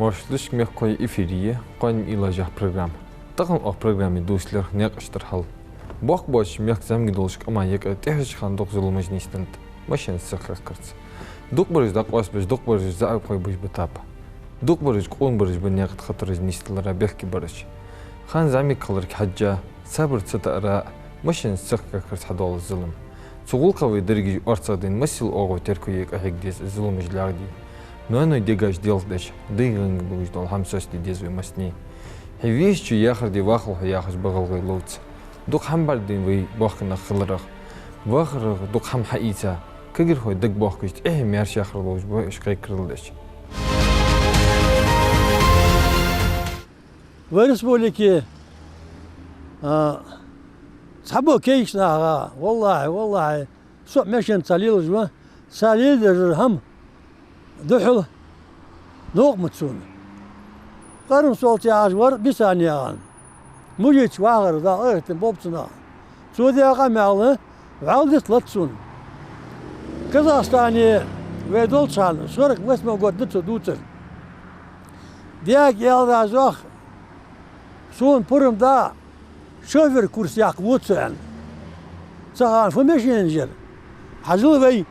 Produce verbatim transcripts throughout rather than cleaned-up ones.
Моаршал да шуга, мехкахой, эфире я «Кхоанен уйлаш» яха программа. Тахан укх программе дувцаргда наькъаш тӀара хьал. Боккха боацача мехка зӀамига долча къаман юкъе тӀехьарча хана дукха зуламаш нийсденнад машенаца сиха хехкарца. ДукхагӀбараш дӀакъоастабеш, дукхагӀбараш заӀапхой беш ба тапа. ДукхагӀбараш къонабараш ба наькъа тӀа хатараш нийсдалара бехке бараш. Хана зӀамига хиларга хьежжа, сабар ца таара, машенаца сиха хехкарца хьадоал из зулам. Цу гӀулакха вай дерригаш орцагӀдайна, массайолча оагӀув теркам бе къахьега деза из зуламаш лаьгӀде. Ноаной дегаш делхадеш, дайгӀанга бувш дола хӀама соцаде деза вай массане. Хьо вешачоа яхар де вахалва хьо, яхаш ба гӀалгӀай ловца. Дукха хӀама бӀаргадайнад вай боккхий нах хиларах. Вахарах дукха хӀама хьаийца, кагирхой дагабоахкаш, тӀехье маьрша яхар ловш ба уж кхайкарал деш. Вай республике, а, цхьабола кагийча наха, валлахӀи, валлахӀи, со а машенаца лелаш ва, са леладеш дола хӀама духьал новкъа ма дац сона. Къарам Солта яхаш вар, Бисани яхаш. Мужича вахар, Дала къахетам болба цунах. Цо даь къамаьл вӀалла дицлац сона. Казахстане вай долча хана, сорок восьмой год да цо дувцар. Даьга аьлар аз, йоах, сона пурам да, шофера курс яккха вода со, аьнна. Цу хана фу машенаш яр? Хьажал вай,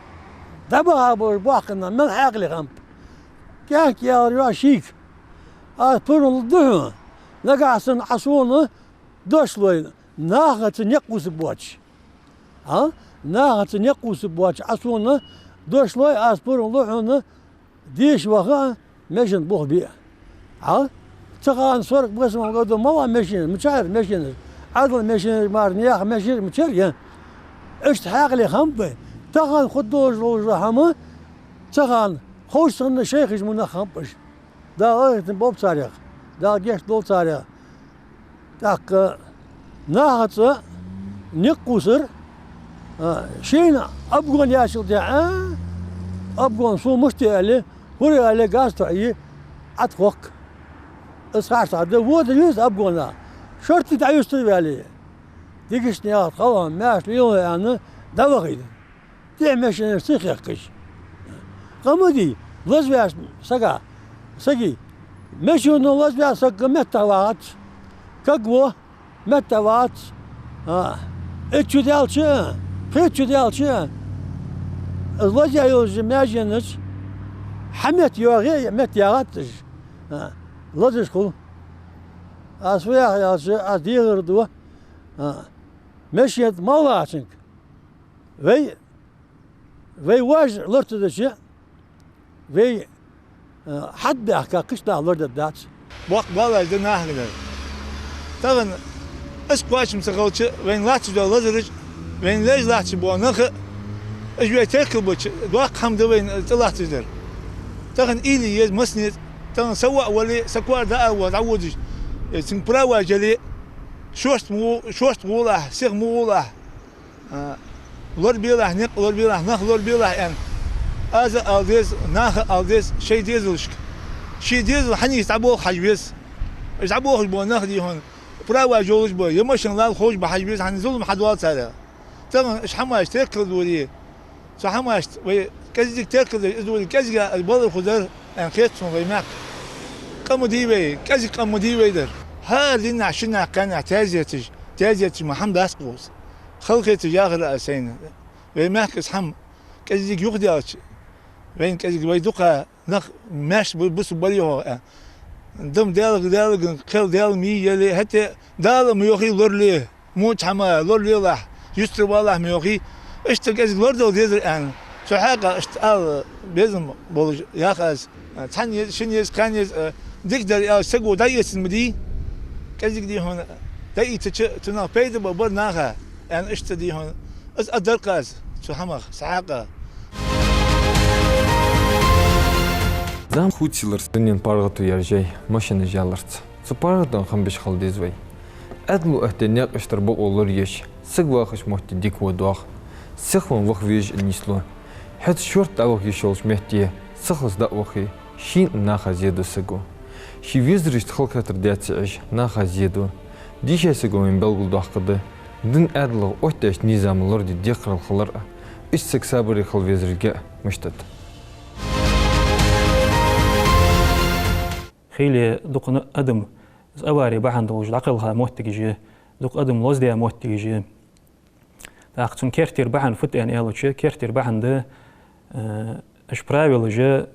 дӀабаха болаш боккхий нах, мел хьаькъале хиннаб. КӀаьнк аьлар, йоах, шийга: аз пурам лургда хьона, нагахьа санна Ӏа сона дош лой, нахаца никъ кхувсаргбоацаш. А? Нахаца никъ кхувсаргбоацаш Ӏа сона дош лой, аз пурам лу хьона деша ваха а, машен бух бе а. А? Цу хана сорок восьмом году малагӀа машенаш, мичара машенаш, Ӏаьдала машенаш мара, наьха машенаш мичара я? Иштта хьаькъале хиннаб вай. Тахан хургдолаш дола хӀама, цу хана ховш санна шоайхаш мо нах хиннаб уж. Дала къахетам болба царех, Дала гешт долда царех. ТӀаккха нахаца никъ кхувсар, а, шийна обгон яьчул тӀехьагӀа, обгон сона мишта я аьле, хӀара аьле, газ тоӀае, Ӏотохк. Из харцахьа да, вода веза обгона. Шортта дӀаюстар ваьле, дегашта наьха тхалхам, маьрша лелалахь аьнна, дӀавахийта. ТӀехьа машенаш ца хехкаш. Къа ма дий, лазаваьча сага, сага. Машено лазаваь саг меттах вагӀац. Кагво меттах вагӀац. А, итт шу даьлча, пхийтта шу даьлча, из лазаяь йолча машенаш хьа метта йоагӀе, метта ягӀац уж. А, лазаш хул. Аз фу йоах аьлча, аз дехар ду, а, машен тӀа мел вагӀачунга. Вай, вай воаш лорта дича, вай, а, хьатӀабаьхка кхыча наха лорадергдац. Боккха балаш да нахага дар. Тахан из кхоачам ца хилча, вайна латташ дола лазараш, вайна леш латташ бола нах, уж вай теркалбича, доккха хӀама да вайна тӀалатташ дар. Тахан уйла е еза массане, тахан са воӀ вале, са коара дӀаала вола дӀаводаш, э, цунга праваш яле, шоашта мо, шоашта гӀолахь, сиха мо гӀолахь. А, лорабелахь никъ, лорабелахь нах, лорабелахь аьнна, аз а ала деза, наха а ала деза шоай дезалашка. Ший дезал хьанийса дӀаболх хьажа веза. Уж дӀаболхаш бола нах, дий хьона, праваш йолаш ба, е машен лала ховш ба хьажа веза, хӀана зулам хьадоал царех. Тахан уж хӀамаш теркалдоре, цу хӀамашца вай кӀезига теркалдеш, из вай кӀезига балар хургдар аьнна хет сона вай мехка. Къа ма дий вай, кӀезига къа ма дий вай дар. ХӀара дийнахьа, шиннахьа, кхаьннахьа таьзеташ, таьзеташ ма хӀама дац-кх укхаза. Халахеташ яхар аз сайна. Вай мехка из хӀама кӀезига юхадаьлча, вайна кӀезига вай дукха нах маьрша бу-, бусалба барий-хьогӀ, аьнна. Дам Даьлага, Даьлага, кхел Даьла ма йий яле, хӀаьта Дала ма йоахий лорале, моча хӀама лоралелахь, юстара валахь ма йоахий, иштта кӀезига лорадала дезар аьнна. Цу хьакъехьа иштта ала безам болаш ях аз. Цхьанне еза, шинне еза, кхаьнне еза, дикадар аьлча, саго дӀаэцна ма дий. КӀезига, дий хьона, дӀаийцача, цунах пайда ба бар наха, аьнна, иштта, дий хьона, из а дар-кх аз цу хӀамах, цу хьакъехьа. ЗӀамига хувцаяларца дунен паргӀато яр жай, машенаш яларца. Цу паргӀатонна хам беш хила деза вай. Ӏаьдало оттадаь наькъаш тӀара бокъо лораеш, саг вахача метте дика во доах. Сихвенна ваха везаш а нийслу. ХӀаьта шортта дӀаваха йиш йолча метте сихлаца дӀа а вахе, шийна а наха зе ду саго. Ший везарашта халахетар даьд ца Ӏеш, наха зе ду. Дийша саго вайна белгалдоаккхаргда дин, Ӏаьдалах оттадаьча низама лораде декхарийла хилар а, иштта саг сабаре хила везарга а мишта да. Или дукха адам из авари бахьан долаш дӀакхелха моттигаш я, дукха адам лоздаь моттигаш я. ТӀаккха цун керттера бахьан фуд аьнна аьлча, керттера бахьан да, э, уж правилаш, э,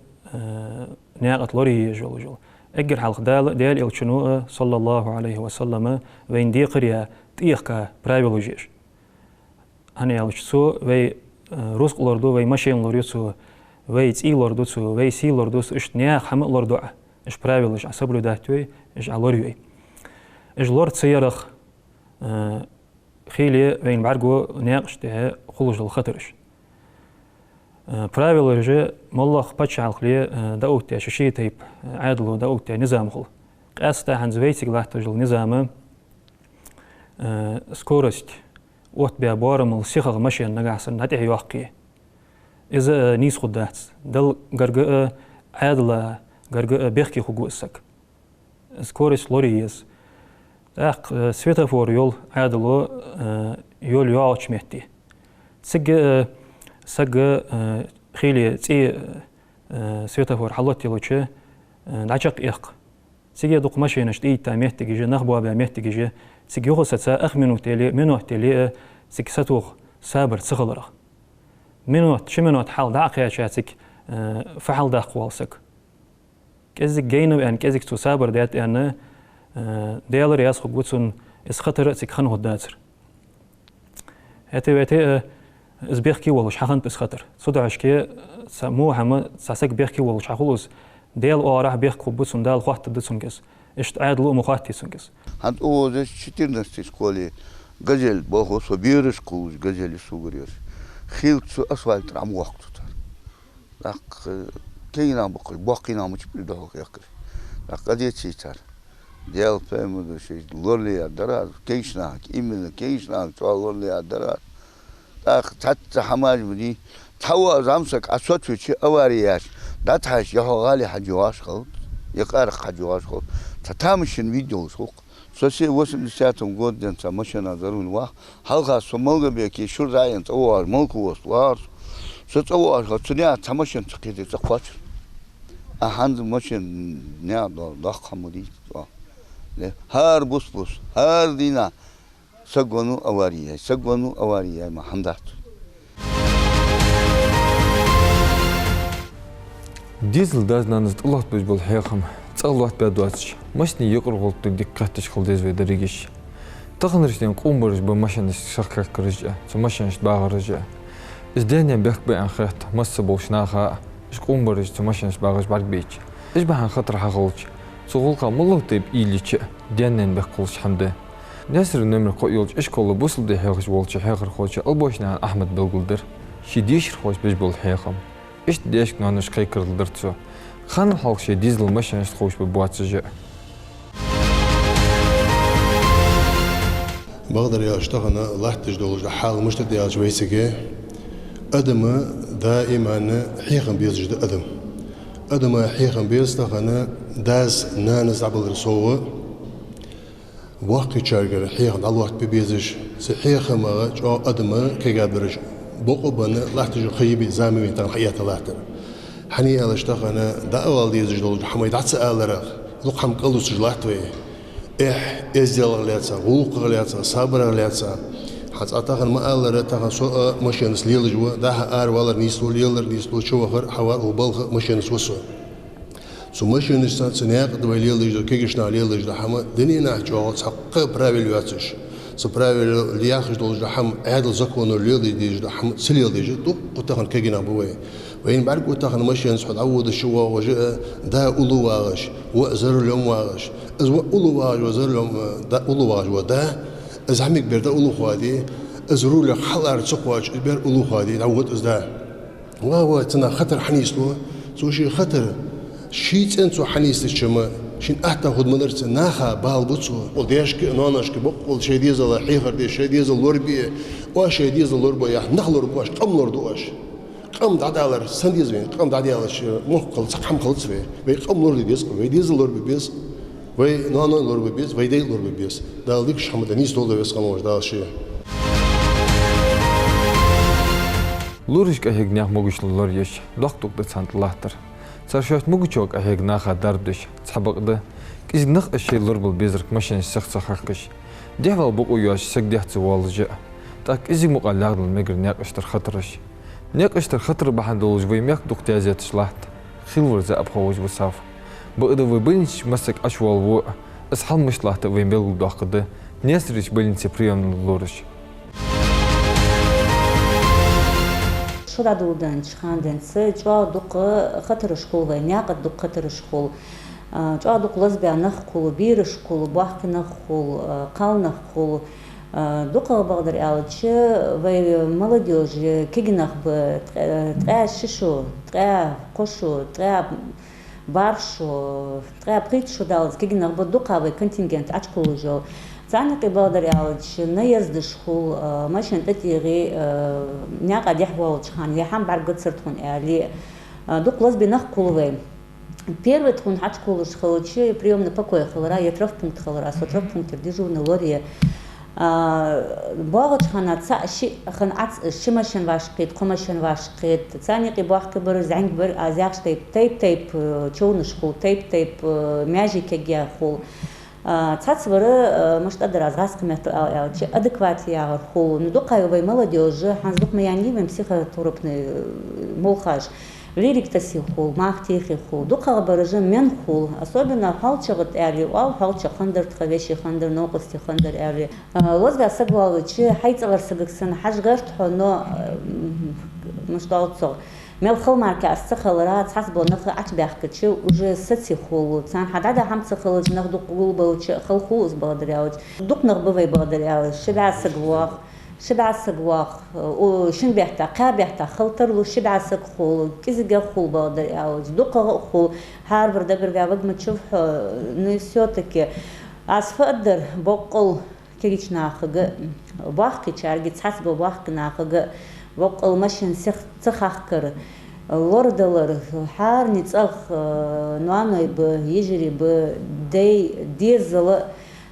наькъа тӀа лорае езаш йола. Эггара хьалха Дала, Даьла Элчано а, саллаллахӀу Ӏалайхи ва саллам, вайна декхаръяь тӀехка правилаш я уж. ХӀана аьлча цо вай, э, рузкъа лораду, вай машен лораю цо, вай цӀий лораду цо, вай сий лораду цо, иштта наьха хӀама а лораду Ӏа. Уж правилаш Ӏа соблюдать йой, уж Ӏа лораю. Уж лора ца ярах, э, хиле вайна бӀаргаго наькъаш тӀа хулаш дола хатараш. Э, правилаш моллагӀа паччахьалкхе, э, дӀаоттаяь, ший-ший тайпа, э, Ӏаьдало дӀаоттаяь низам хул. Къаьстта хӀанз вайцига латташ дола низам, э, скорость оттабаь боарамал сихагӀа машен нагахьа санна дӀатӀехьайоаккхе, из, э, нийса хургдац. Далла гарга а, Ӏаьдала гарга а бехке хургва из саг. Скорость лорае еза. ТӀаккха, э, светофор йола Ӏаьдало, э, йола йоагӀача метте. Цига, э, саг, э, хиле цӀе, э, светофор хьалоттаелча, э, дӀачакхъяккха. Цига дукха машенаш тӀаийттача меттигаш, нах боабаь меттигаш, цига юха саца ах минут яле, минот яле, э, цига сатоха сабар ца хиларах. Минот, ши минот хьалха дӀакхаьчача цига, э, фу хьалдаккха воал саг. КӀезига гайнав аьнна, кӀезига цо сабар даьд аьнна, э, Даьла раьза хургва цунна, из хатар а цига хинна хургдацар. ХӀаьта-вӀаьта, э, из бехке волаш хьахиннад из хатар. Цудухьа, э, цхьа во хӀама, цхьа саг бехке волаш хьахул из, Даьла оагӀорахьа бехк хургба цунна, Дала хоаттаргда цунга из. Иштта Ӏаьдало а ма хоаттий цунга из. ХӀанз укхаза четырнадцатой школе «Газель» боху, со бераш кхувлаш, «Газель» согара ераш. Хилча цу асфальта тӀара Ӏомавоаккх цар. ТӀаккха кегий нах баккхаш, боккхий нах мичаб духьал хехкаш. ТӀаккха къа деций цар. Даьла пайхамара шоай лорале яр дар аз, кегийча нахага, именно кегийча нахага чӀоагӀа лорале яр дар аз. ТӀаккха цхьацца хӀамаш ма дий. Цхьа вола зӀамсаг Ӏа соцавича, авари яьча, дӀатӀахьежача, е хьо гӀалий хьажа йоагӀаш хилац, е къаракъ хьажа йоагӀаш хилац. Цхьа тамашийна вид йолаш хул-кх. Со се восемьдесятом году денз цхьа машина заруль вах. Хьалха со Малгобеке шура дӀаяьнна цӀавоагӀаш, Малковозта вагӀар со. Со цӀавоагӀаш хилча, цу наькъа тӀа цхьа машина ца кхетий, цӀакхоачар. А хӀанз машина наькъа тӀа доккха хӀама ма дий из. ХӀара бус-бус, хӀара дийнахьа саг веннав авари яьй, саг веннав авари яьй, ма хӀама дац. Дезала дас-нанас тӀалоаттабеш бола хьехам цӀагӀа лоаттабаь доацаш, массане юкъаргӀолла дика кхеташ хила деза вай дерригаш. Таханарча ден къонабараш ба машенашца шахкаккараш а, цу машенашца багӀараш а. Из даь-наьна бехк ба аьнна хет масса болча наха а, уж къонабараш цу машенашца багӀаш бӀаргабайча. Уж бахьан хатар хьахилча, цу гӀулакха малагӀа тайпа уйла йича а, даь-наьна бехк хулаш хӀама да. Наьсаре номер кхоъ йолча ишкола бусалба ди хьехаш волча хьехархочо Албошнаькъан Ахьмада белгалдир ше дешархошта беш бола хьехам. Иштта даьшка-ноаношка кхайкарал дир цо. Ханал хьалха шоай дезала машенашца ховш ба боацаш а. Бакъдар аьлча, тахан латташ долаш дола хьал мишта да аьлча, вайцига, адама даиман хьехам безаш да адам. Адама хьехам беза тахан дас-нанас дӀабалара совгӀа. Боккхийчаргара хьехам дӀалоаттабе безаш, цу хьехамах чӀоагӀа адам кегабераш бокъо бенна латташ ха йибе зама вайна тахан хьаэтта латтар. ХӀана аьлча, тахан дӀаала дезаш долаш дола хӀамаш дӀа ца аларах, дукха хӀама кӀалвуссаш латт вай. Эхь, эздел лаьца, гӀулакх лаьца, сабар лаьца. ХӀанз цкъа тахан ма аллара, тахан со а машенаца лелаш ва, дӀахо аравалар нийслу, лелар нийслу, чувахар, хьавар, укх балха машенаца ва со. Цу машенашца, цу наькъа тӀа вай лелаш дола, кегийча наха лелаш дола хӀама дунен тӀа чӀоагӀа цхьаккха правила йоацаш, цу правила яхаш долаш дола хӀама, Ӏаьдала законо лелаш дезаш дола хӀама ца леладеш, дукха тахан кегий нах ба вай. Вайна бӀаргаго тахан машенаца хьо дӀаводаш, чувоагӀаш а, да уллув вагӀаш, воӀ за рулем вагӀаш. Из воӀ уллув вагӀаш, воӀ за рулем, да уллув вагӀаш вола да, из зӀамига бер дӀауллув хоадий, из рулех хьалара ца кхоачаш, из бер уллув хоадий, дӀавода из да. Ва, ва, цунах хатар хьанийслу, цо ший хатар, ший цӀен цо хьанийслича-м, шийна атта хургда ма дарий цо, наха бала бу цо. Укх даьшка а, ноаношка а боккъал шоай дезала хьехар де, шоай дезал лорабе, оаш шоай дезал лорабу яхаш, нах лораду оаш, къам лораду оаш. Къам дӀадалар сенна деза вайна, къам дӀадаьлча, мохк хилац, цхьаккха хӀама хилац вай. Вай къам лораде деза-кх, вай дезал лорабе беза, вай ноаной лорабе беза, вай дай лорабе беза. Дала дикача хӀаман тӀа нийсдолда веза хиннаволча Дала ше. Лораша кӀайхьаргда наьха могашал лораеш, доккха тӀуг да царна тӀа латтар. Цар шоашта могача къахьега наха дарба деш цхьабакъда, кӀезига нах а шоай лорабала безарг машенаш сиха ца хахкаш, дехьавала бокъо йоацаш саг дехьа ца воалаш а, тӀаккха кӀезига мукъа лаьгӀдала мегар наькъаш тӀара хатараш. Наькъаш тӀара хатар бахьан долаш вай мехка дукха тезеташ латт, хилавар за а пховаш ва саф. Бакъда вай больницача массаг Ӏочувоалаву а, из хьал мишта латт а вайна белгалдоаккхаргда Наьсарерча больнице приёмна лораша. Шу дӀадоладеннача хана денз чӀоагӀа дукха хатараш хул вай, наькъа тӀа дукха хатараш хул. А, чӀоагӀа дукха лозабаь нах хул, бераш хул, боккхий нах хул, а, кхалнах хул. А, дукхагӀа бакъдар аьлча, вай молодёжь кегий нах ба, ткъаь, ткъаь ши шу, ткъаь кхо шу, ткъаь барх шу, ткъаь пхийтта шу даллалца кегий нах ба дукха вай контингент Ӏочукхувлаш йола. Царна юкъе бакъдар аьлча, наездаш хул, а, машен тӀатӀехьа, а, наькъа дехьавоалача хана, е хӀама бӀаргагуц тхона аьле, а, дукха лозабе нах хул вай. Первый тхона Ӏочукхувлаш хилча, приёмный покой хилар, е травмпункт хилар, со травмпунктера дежурный лорае. А, боагӀача хана цаӀ-шиъ хинна Ӏац-, ши машен вӀашагӀкхийтта, кхо машен вӀашагӀкхийтта. Царна юкъе боккхий бар, зӀамига бар, аз яхаш тайп-тайп, э, човнаш хул, тайп-тайп, э, маьже кегъяь хул. А, цхьацца вар, э, мишта дар аз гӀазкхий меттала ала аьлча, адеквате ягӀар хул. Ну, дукха вай молодёжь, хӀанз дукха ма яьннай вайна психотропный, э, молхаш. Лирика тассе хул, мах техе хул. ДукхагӀа бараш мен хул. Особенно хьоалчагӀа тӀа аьле, оал, хьоалчагӀа хиннадар тха, веший хиннадар, новкъостий хиннадар аьле. А, лозаваь саг воаллача, хьай цӀагӀара сагага санна хьажа гӀерт хьо, но, м, мишта оал цох, мел хала мара аз ца хилара, цхьацца бола нах Ӏочубаьхкача, уже саций хул. Царна хьа дӀадахьа хӀама ца хилча, нах дукха гулбелча, хала хул из бакъдар аьлча. Дукха нах ба вай бакъдар аьлча, ши бӀаь саг воагӀа, ши бӀаь саг воагӀа, о, шин бетта, кхаь бетта хила тарлу ши бӀаь саг хул, кӀезигагӀа хул бакъдар аьлча, дукхагӀа а хул, хӀарбар дагара ваь ваг ма вий хьо, ну и всё-таки. Аз фу аргдар, боккъал кегийча нахага, боккхийчарга, цхьацца бола боккхий нахага, боккъал машен сиха ца хахкар, лорадалар, хӀаране цӀагӀа, ноаной ба, йижарий ба, дай, дезала,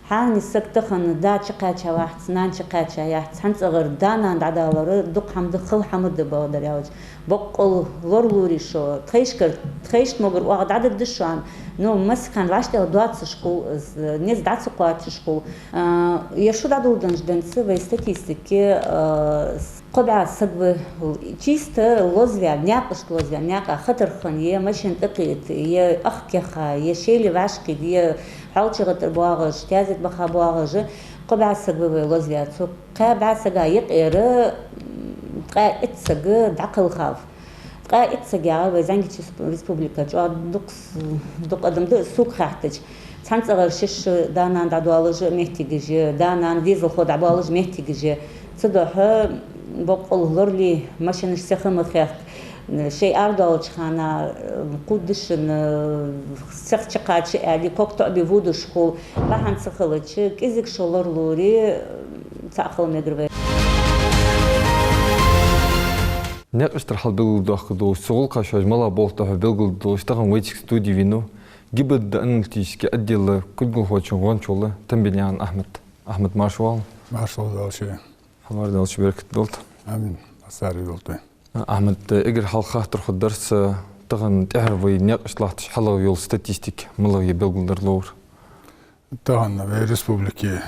хӀаране саг тахан да чукхаьча вац, нана чукхаьча яц, цхьан цӀагӀара да-нана дӀадалар, дукха хӀама да, хала хӀама да бакъдар аьлча. Боккъал лоралуре шо, тхоашкара, тхоашта могара оаха дӀадагадеш шоана, ну, массахана вӀаштӀехьа доацаш хул, низ дӀа ца кхоачаш хул. А, ер шу дӀадоладеннача денз вай статистике, а, кхо бӀаь саг ва, чисто лозаваь, наькъашка лозаваь, наькъа хатар хинна, е машен тӀакхийтта, е ах кийха, е шоайла вӀашагӀкхийтта, е хьоалчагӀа тӀара боагӀаш, тезет баха боагӀаш, кхо бӀаь саг ва вай лозаваь. Цу кхаь бӀаь сага юкъера, м, ткъаь итт саг дӀакхелхав. Ткъаь итт саг яхар вай ЗӀамигача республика чу дукха с-, дукха адам да, сога хаьттача. Цхьан цӀагӀара ши-ши да-нана дӀадоалаш моттигаш я, да-нана, дезалхо дӀабоалаш моттигаш я. Цудухьа боккъал лорале, машенаш сиха ма хехка. Шоай арадоалача хана, кхувдашан, сиха чукхача аьле, ког тоӀабе водаш хул, бахьан ца хилча, кӀезига шо лоралуре, цаӀ хила мегар вай. Наькъаш тӀара хьалбелгалдоаккхаш долаш, цу гӀулакха шоаш мел болх бе хьо белгалдоаккхаш, тахан вай студе венав ГИБДД аналитически отдела кулгалхочун гӀончал Тамбинаькъан Ахьмад. Ахьмад, марша воагӀалва. Марша воагӀалва шо. Хьалмаьрша долда, беркат долда. Амин. Массане долда. Ахьмад, эггара хьалха хаттар хургдар са, тахан тӀехьара вай наькъаш тӀа латташ хьалха йола статистика малагӀа я, белгалдар ловра. Тахан вай республике,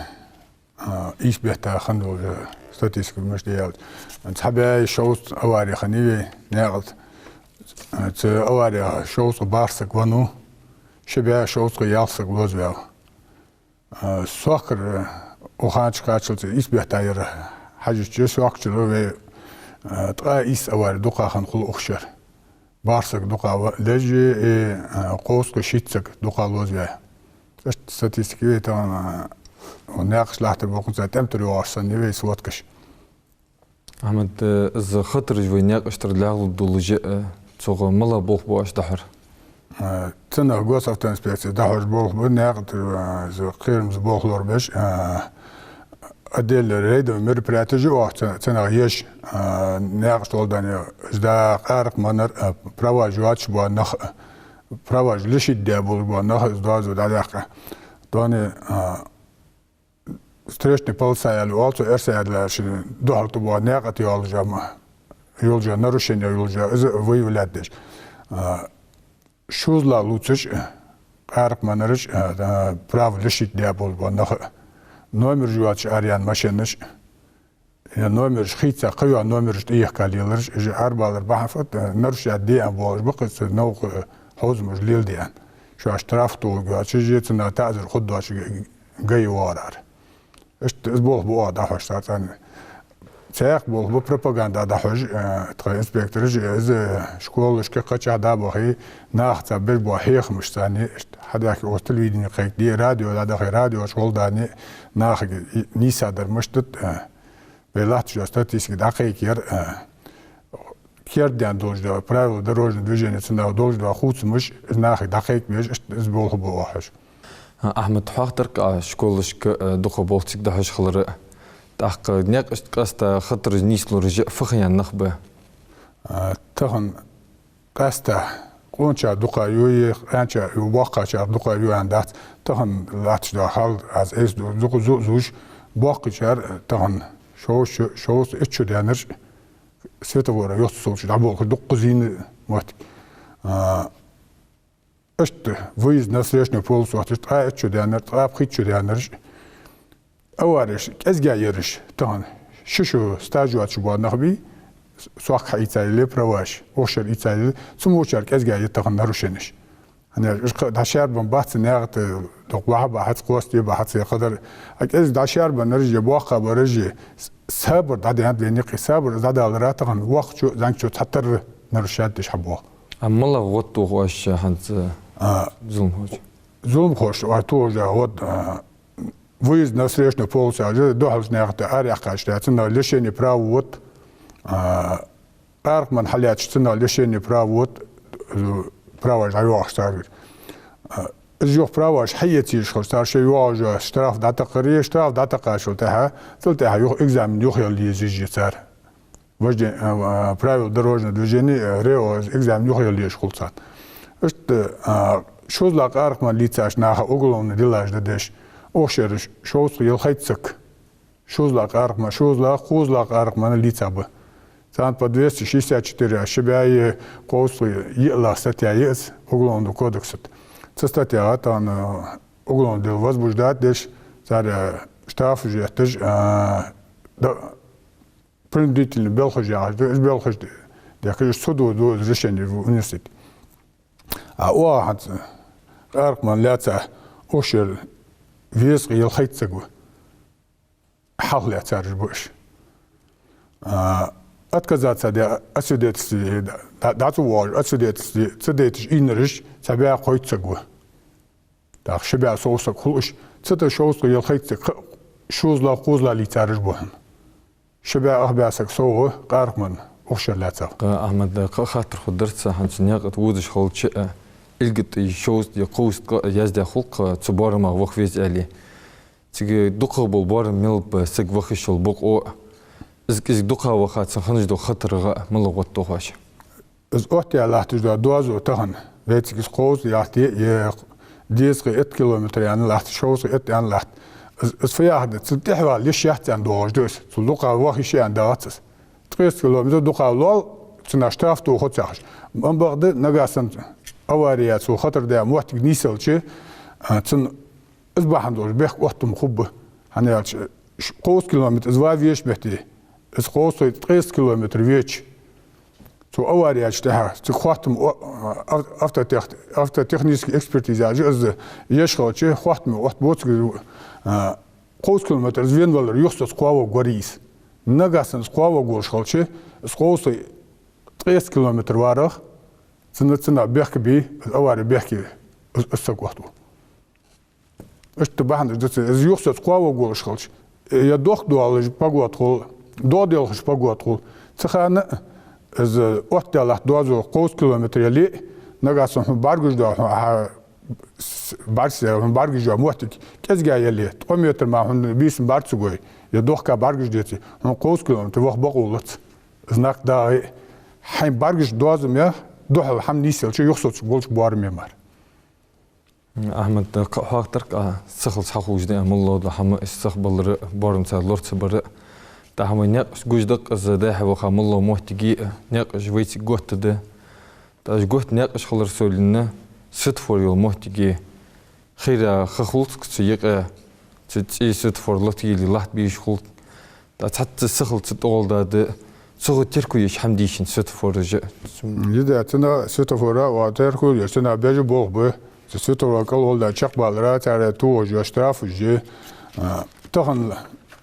а, ийс бетта хинна дола статистика мишта я аьлча, цхьа бӀаь шовзткъа авари хиннай вай наькъа тӀа. Цу аварех шовзткъа барх саг венав, ши бӀаь шовзткъа ялх саг лозаваьв. А, сохкар, укх хана чу кхаччалца ийс бетта яр хьажача, сохкачара вай, а, ткъаь ийс авари дукха хинна хул укх шера. Барх саг дукха ва лежа, э, а, кховзткъа шийтта саг дукха лозаваьв. Иштта статистика я вай тахан, а, наькъаш тӀа латтар бокъонца тӀем тӀара йоагӀаш санна я вай сводкаш. Ахьмад, э, из хатараш вай наькъаш тӀара лаьгӀлургдолаш, э, цох мел болх бу оаш дӀахьор? Э, цунах госавтоинспекце дӀахьош болх ба, наькъа тӀара, э, из кхерамза болх лорабеш, э, отдельный рейдовый мероприятеш я оаха цу-, цунах еш, э, наькъаш тӀа гӀолла даьнна, из да къаракъ манар, э, праваш йоацаш бола нах, э, праваш лишить даь болаш бола нах, из доазув дӀадаккха. Тоне, э, встречный полоса аьле оал цох эрсий аьлча, ший духьал тӀа бола наькъа тӀа йолаш ма, йолаш нарушени йолаш, из выявлять деш. А, шозлагӀа лувцаш, къаракъ ма нараш, а, право лишить даь болаш бола нах а, номераш йоацаш араяьнна машенаш а, е номераш хийца, кхыйола номераш тӀехьа лелараш, уж арабалар бахьан фат, а, нарушать де аьнна болаш ба-кх цу новкъа хьовзамаш леладе аьнна. Шоаш штраф тохаргйоацаш, уж цунах таӀазар хургдоацаш га йоагӀар. Иштта из болх ба оаха дӀахьош царна. Цхьаькха болх ба пропаганда дӀахьош, э, тха инспектораша, из школашка кхычахьа дӀабахе, нахаца беш бола хьехамаш царна, иштта хьадаьхка оаха телевидене кхайкаде, радио дӀадахе, радиош гӀолла дӀаденна, нахага нийсадар мишта да, э, вай латташ йола статистика дӀакхайкаяр, э, кердадаьнна долаш дола правила дорожного движения, цунах долаш дола хувцамаш, из нахага дӀакхайкабеш, иштта из болх ба оаха хьош. Ахьмад, хьоахадир-кх Ӏа школашка, э, дукха болх цига дӀахьош хилар. ТӀаккха наькъашта къаьстта хатараш нийслураш фу ха яьнна нах ба? А, тахан къаьстта къоначар дукха ю, е къаьначар ю, боккхачар дукха ю аьнна дац. Тахан латташ дола хьал аз эс ду-, дукха зу-, зувш, боккхачар тахан шовзткъа, шовзткъа итт шу даьннараш светофора юхцалца дӀаболхаш дукха зийна моттиг. А, иштта выезд на встречную полосу отташ ткъаь итт шу даьннар, ткъаь пхийтта шу даьннараш, авареш кӀезига яраш тахан ши шу стаж йоацаш бола нах бий, сохка хьаийца яле праваш, укх шера ийца яле, цу мочар кӀезига я тахан нарушенеш. ХӀана аьлча уж кхы а дӀашаьрбаьнна бац наькъа тӀа, дукха бахьа бахьац, кхоссаде бахьац е кхыдар. А кӀезига дӀашаьрбаьннараш е боккхагӀбараш е с-, сабар дӀадаьннад вайна юкъе, сабар дӀадалар тахан воккхачо, зӀамигачо цхьатарра нарушать деш хьабоагӀа. А малагӀа гӀод тох оаш хӀанз, а, зуламхочоа? Зуламхоша оаш тохаш да гӀод, а, выезд на встречную полосу яхаш, духьалча наькъа тӀа араяьккхача, цунах лишение права вод, а, къаракъ ма хьалаьцача, цунах лишение права вод, э, праваш дӀайоагӀаш цар. А, из юха праваш хьаэца езаш хилча, цар шоай йоагӀаш йола штраф дӀатакхаре, штраф дӀатакхачул тӀехьагӀа, цул тӀехьагӀа юха экзамен юхаялла езаш я цар. Вожде-, а, а, правила дорожного движения, э, РО, экзамен юхаялла езаш хул царна. Иштта, а, шозлагӀа къаракъ ма лийцача наха уголовни делаш дӀадеш, укх шера ш-, шовзткъа ялхайтта саг шозлагӀа къаракъ ма, шозлагӀа, кхозлагӀа къаракъ ма лийца ба. Царна по двести шестьдесят четыре, ши бӀаь кховзткъа йиълагӀа статья я из Уголовного кодекса тӀа. Цу статьягӀа тахан уголовни дело возбуждать деш, цар, э, штрафаш етташ, а, да, принудительни белхаш яхаш да, уж белхаш де-, дехкаш, уж суд ду, ду, уж решени выносить. А оаха хӀанз къаракъ ма лаьца, укх шера везткъа ялхайтта саг ва. Хьалха лаьцараш ба уж. А, отказаться де, освидетельствовать, дӀа-, дӀа ца воагӀаш, освидетельствовать ца дайташ ийнараш цхьа бӀаь кхойтта саг ва. ТӀаккха ши бӀаь сов саг хул уж. Цу тӀа шовзткъа ялхайтта саг, кхы-, шозлагӀа, кхозлагӀа лийцараш ба хӀанз. Ши бӀаь, ах бӀаь саг совгӀа къаракъ ма укх шера лаьцав. Кхы, Ахьмад, кхы а хаттар хургдар-кх, хӀанз наькъа тӀа вузаш хилча а, илгат шовзткъа, кховзткъа яздаь хул-кх цу боарамах ваха веза аьле. Цига дукхагӀа бола боарам мел ба, саг ваха йиш йола бокъо а, из кӀезига дукха ваха цун хинна дола хатар а, малагӀа гӀод тох оаш? Из оттаяь латташ дола доазув тахан вайцига из кховзткъа ялхайтта е дезткъа итт километр аьнна латт, шовзткъа итт аьнна латт. Из, из фу яхар да, цул тӀехьа вала йиш яц аьнна доагӀаш да из. Цул дукха ваха йиш я аьнна доагӀац из. Ткъестта километр дукха лол, цунах штраф тохац яхаш. Амма бакъда, нагахьа санна авари яц, цул хатар да моттиг нийсъелча, а, цун из бахьан долаш бехк оттам хургба. ХӀана аьлча, ш-, кховзткъа километр из ва веший метте, из кховзткъа, ткъестта километр веча, цу авари яьчул тӀехьагӀа, цига хоаттам о-, ав-, автотех-, автотехнически экспертиза яьча, из еш хилча, хоаттам оттабу цига, а, кховзткъа километр из вена валар юхасоца кхоаваргварий из. Нагахьа санна из кхоаваргволаш хилча, из кховзткъа, ткъестта километр варах, цунна, цунах бехк бий, из авари бехке из, из саг оттаву. Иштта бахьанаш да цун, из юхасоца кхоаваргволаш хилча, е дохк доалаш пагот хул, догӀа делхаш пагот хул. Цу хана из оттадаь латт доазув кховзткъа километр яле а, нагахьа санна хьона бӀаргагуш дола, хьона хьа с-, бӀаргса, хьона бӀаргагуш йола моттиг кӀезига яле, ткъо метр мара хьона бийсан бӀарг ца гой, е дохка бӀаргагуш деце, хьона кховзткъа километр ваха бокъо лац. Знак дагӀе, хьайна бӀаргагуш доазув мех духьал хӀама нийсъелча юхасоцаш болча боараме мара. Ахьмад, кхы а хьоахадир-кх Ӏа, сихалца хьахулаш да моллагӀа дола хӀама, из сихбалар а, боарамца лора ца бар а. ТӀаккха вай наькъаш гуш да-кх из, дӀа-хьа ваха моллагӀа моттиге а, наькъаш вайцига готта да. ТӀаккха уж готта наькъаш хилар совлинна, Светофор йола моттиге хайра ха хул цу юкъе, цу цӀий светофор латаеле латта безаш хул. ТӀаккха цхьацца сахал ца тӀагӀолла да, цу гӀа терко еш хӀама дий шун светофораш а? Из да, цу наха светофора, ва терко еш, цу наха бежа болх ба. Цу светофора кӀал волда чакхбалара, царех тохаш я, штрафаш я. А, тахан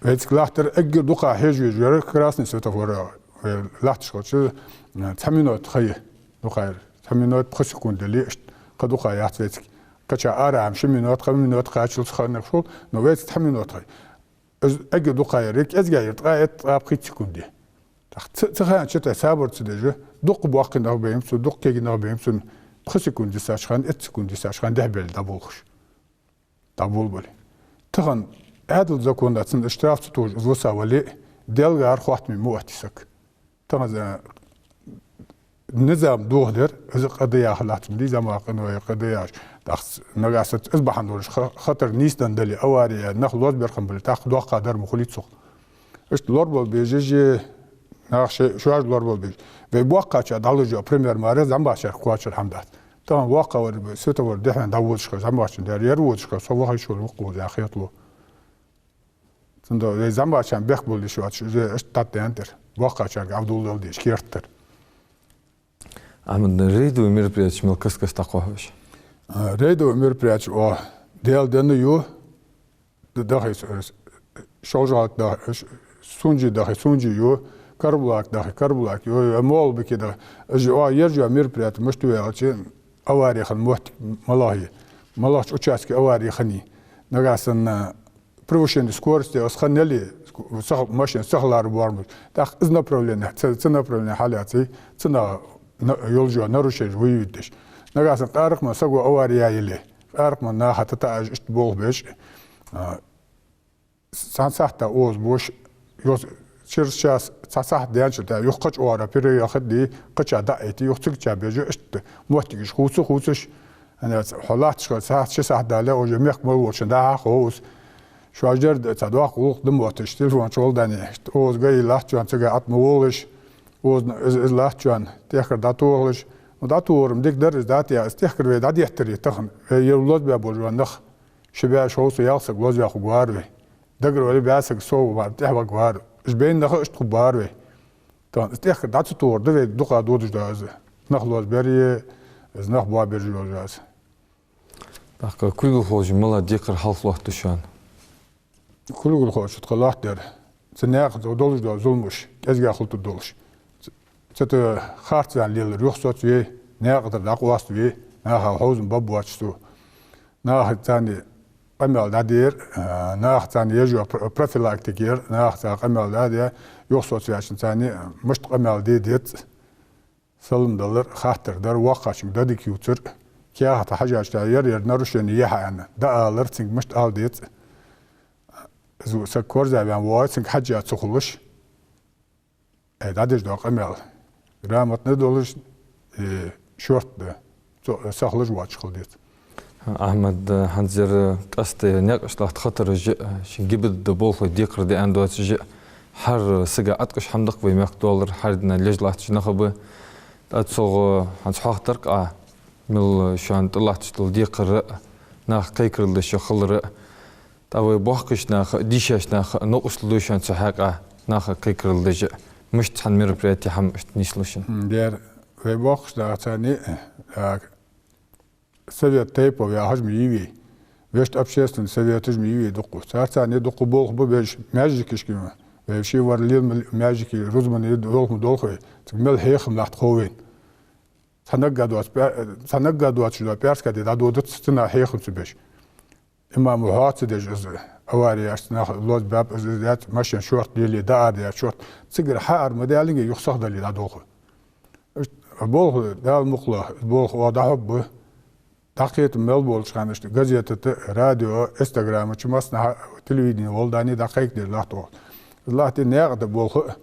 вайцига латтар эггара дукха хьежа везаш вар красный светофора, вай латташ хилча, а, цхьа минот ха я дукха яр. Цхьа минот пхи секунд дале, иштта кхы дукха яц вайцига. Кхыча ара хӀама ши минот, кхы минот кхаччалца ханнарш хул, но вайцига цхьа минот ха я. Из эггара дукха яр, кӀезига яр ткъаь итт, ткъаь пхийтта секунд я. ТӀаккха цу, цу хана чу тӀа сабар ца деш, дукха боккхий нах бе хӀама цун, дукха кегий нах бе хӀама цун, пхи секунд йисача хана, итт секунд йисача хана дехьабелла дӀаболхаш. ДӀаболабале. Тахан Ӏаьдала законаца цунна штраф ца тохаш из виса вале, Даьлагара хоаттаме ма отте саг. Тахан из низам дохадаьр, из къа да яха латташ ма дий, заман къиноех къа да яхаш. ТӀаккха нагахьа санна из бахьан долаш ха-, хатар нийсденна дале, авари я, нах лозабер хинна бале, тӀаккха доккха дар ма хулий цох. Иштта лорабала безаш я, нах шоай, шоаш лорабала безаш. Вай боккхача дӀалуш я, пример мара, зӀамагӀчар кхоачар хӀама дац. Тахан воккха вар, светофор дехьа дӀаводаш хилча, зӀамагӀчун дер ер водаш хилча, со вахаш хул вукхо яха хеталу. Цудухьа вай зӀамагӀчарна бехк болаш йоацаш, из иштта тӀатӀадаьннад ер. Боккхачарга Ӏовдалал деш керттара. Ахьмад, рейдовый мероприятеш мел каст-каста дӀакхухь вай? А, рейдовый мероприятеш, о, Даьла денна ю, д-, дахе с-, с-, ШолжагӀате дахе, ш-, Сунже дахе, Сунже ю, Карабулаке дахе, Карабулаке ю, МагӀалбике дахе. Уж, о, ержа мероприятеш мишта ю аьлча, авари хинна моттиг малагӀа я. МалагӀча участке авари хиннай. Нагахьа санна превышение скорости из хинна яле, ск-, сах-, машина сахалара боарам ба. ТӀаккха из направлени, цу, цу направлени хьалъяций, цу на-, на-, йолаш йола нарушенеш выявить деш. Нагахьа санна къаракъ ма саго авари яь яле, къаракъ ма наха тӀатаӀаш иштта болх беш, а, цхьан сахьата оза бош, йос-, через час цхьа сахьат даьнначул тӀехьа юха кхыча оагӀорахьа переехать де, кхыча дӀаайти, юха цигача бежа, иштта моттигаш хувца, хувцаш, хӀана аьлча хьо латташ хилча сахьат, ши сахьат дале, уже мехка мел волчунна дӀахьо из. Шоаш дер да, цхьа доккха гӀулакх да мотташ, телефон чу гӀолла даьнна, оза га латтачоа цига атта ма волаш, оза из, из латтачоа тӀехкар дӀатохалаш. Ну, дӀатохар-м дика дар из, дӀатӀа, из тӀехкар вай дӀадеттар я тахан. Вай ер лозабаь болаш бола нах, ши бӀаь, шовзткъа, ялх саг лозаваь хургвар вай. Дагара вале бӀаь саг сов мара тӀехьаваргвар. Уж байна нах а иштта хургбар вай. Тахан из тӀехкар дӀа ца тохар да вай дукха додаш да из. Нах лозабер а, из нах боабеш а йола из. ТӀаккха кулгалхочун малагӀа декхар хьалха лоаттаду шоана? Кулгалхочо тха лоаттадаьр, цу наькъа тӀа долаш дола зуламаш кӀезига хулийтаргдолаш. Ц-, цу тӀа харцваьнна лелар юхасоцаве, наькъа тӀара дӀакъоаставе, наха хьовзам баб боацаш цо. Наха царна къамаьл дӀаде, а, наха царна еш йола пр-, профилактика яр, наха царна къамаьл дӀаде, юхасоцаваьчунна царна мишта къамаьл де деза. Салам далар, хаттар дар, воккхачунга даь дика ювцар, кехата хьажача, ер-ер нарушени я хьа аьнна, дӀаалар, цунга мишта ала деза. Из саг корзагӀваьнна воагӀе, цунга хьежжа ца хулаш. Э, дӀадеш дола къамаьл грамотни долаш, э, шортта да, цо-, сахалуш воацаш хила деза. Ахьмад, хӀанз ер къаьстта наькъаш латта хатараш а, ший ГИБДД болхлой декхар де аьнна доацаш а, хӀара сага Ӏаткъаш хӀама да-кх вай мехка доаллар, хӀара дийнахьа леш латташ нах а ба. ТӀаккха цох хӀанз хьоахадаьр-кх Ӏа, мел шоана тӀалатташ дола декхар а, наха кхайкарал деш хилар а. ТӀаккха вай боккхийча наха а, дийшача наха а новкъостал дой шоана цу хьакъехьа, наха кхайкарал деш а, мишта цхьан мероприяте хӀама иштта нийслу шун? М, дера, вай боккхийча наха царна, а, совет тейпов яхаш ма йий вай. Вешта общественный советаш ма йий вай дукха. Цар царна дукха болх ба беш, маьждигашка ма. Вай ши вар лел ма маьждиге, рузбане долх ма долх вай. Цига мел хьехам латт хов вайна. Цхьа наггахьа доаца пӀа-, цхьа наггахьа доацаш дола пӀаьраска де дӀадодац цу наха хьехам ца беш. Имама хьоаца деш из аварияш, нах лозабаьб, из, из яц, машен шортта лелае, дӀаарадаьд шортта. Цигара хьаар ма даьллинге, юха саха дале дӀадолх. Иштта болх, Дала мукъ лой, болх оаха дӀахьоргба. ДӀакхетам мел болча хана иштта газета тӀа, радио, инстаграма чу, массанахьа, телевидене гӀолла даьнна дӀакхайкадеш латт оаха. Из латте наькъа тӀа болх а,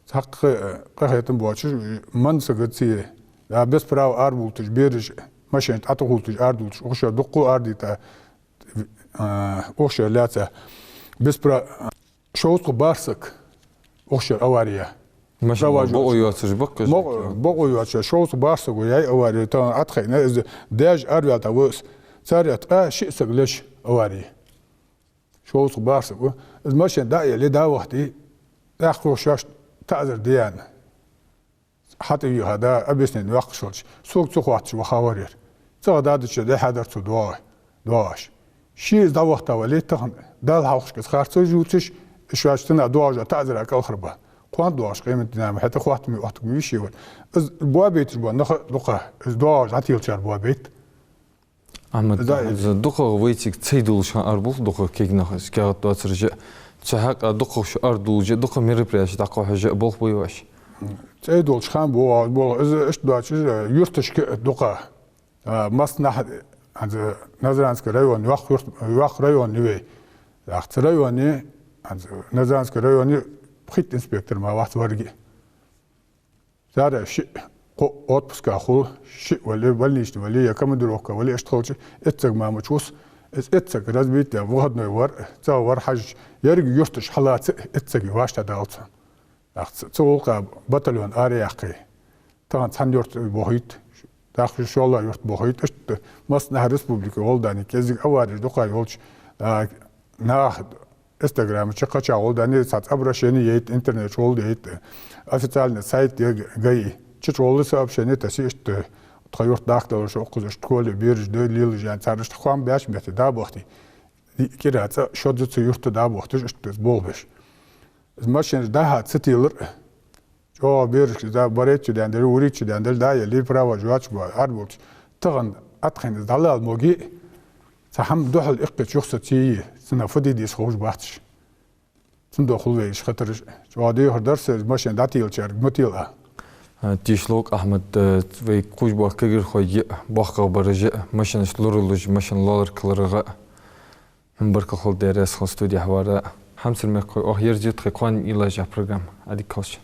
цхьаккха, э, къахетам боацаш, ман сага ца, а, без права арабувлийташ бераш, машен тӀа тӀахулийташ, арадувлийташ, укх шера дукха арадийта, а, укх шера лаьца без пра-, шовзткъа бархӀ саг укх шера авария. Машин бокъо йоацаш баккхаш. Бокъо йоацаш, шовзткъа бархӀ саго яьй авари, тахан Ӏотхайна, из даьша араваьлча ва из. Царех ткъаь шиъ саг леш авари. Шовзткъа бархӀ саг ва. Из машен дӀа а елли, дӀа а вахийта, тӀаккха шоашта таӀазар де аьнна. ХьатӀавийха да, объяснени йоаккхаш хилча, сога ца хоатташ вахавар ер. ЦӀагӀа дӀадича, дӀа-хьа дар цо доагӀа-, доагӀаш. Ше из дӀавахийта вале, тахан Далла хьалхашка из харцо жуцаш, шоаш цунна доагӀаш таӀазара кӀалхарбаьб. Кхоана доагӀаш къематдийнахьа хӀаьта хоаттаме оттаргвий ше вар. Из боабайташ ба нах дукха, из доагӀаш дӀателачар боабайт. Ахьмад, из дукхагӀа вайцига цай долаш ха арабул, дукха кегий нах, из кегий доацараш а, цу хьакъехьа дукха шу арадувлаш а, дукха мероприятеш дӀакхухьаш а болх бой вайш? Цай долаш ха бу, бу, из иштта доацаш, юрташка дукха, а, массанахьа, хӀанз Назрановский район, йоккха юрт, йоккха район я вай. Цу районе, хӀанз Назрановский районе пхийтта инспектор мара вац варги. Царех шиъ, кхоъ отпуска хул, шиъ вале, больничный вале, е командировка вале, иштта хилча, итт саг мара мича вус, из итт саг разбитый выходной вар, цхьа вар хьажача, еррига юрташ хьалаца итт саг вӀаштӀехьадалац. ТӀаккха цу, цу гӀулакха батальон араяьккхай. Тахан цхьан юрта бохийт, тӀаккха шоллагӀа юрта бохийт, иштта массанахьа республике гӀолла даьнна, кӀезига авареш дукха йолча, а, наха Инстаграма чу кхача гӀолла даьнна, цхьацца обращени яйта, интернета чу гӀолла яйта, официальный сайт я ГАИ. Цу чу гӀолла сообщени тасса, иштта тха юрта дахка далараш укхаза, иштта школе бераш да лелаш аьнна, цар иштта хоам беш метте дӀабахийта. КӀира цӀа шозза цу юрта дӀабахийташ, иштта из болх беш. Из машенаш дӀа-хьа ца телар, чӀоагӀа берашка из барайтта чудаьнна дале, вурийтта чудаьнна дале, дӀа а елли, права жоач ба, арабовлча. Тахан Ӏотхайна из дӀалаьла моги, цхьа хӀама духьал иккхача юха саций, цунах фу де деза ховш бац уж. Цудухьа хул вай уж хатараш. ЧӀоагӀа дехар дар са, из машен дӀателачарга ма тела. А, тешал Ахьмад, э, вай кхувш бола кагирхой а, боккхагӀбараш а, машенаш лоралуш, машен лоалар каларгӀа. Хьона баркал хилда, Даьла раьза хилва, студе хьавара. Хьамсара мехкахой, оаха ерзаю тха кхоана уйлаш йола программа. Ӏадика кхалш.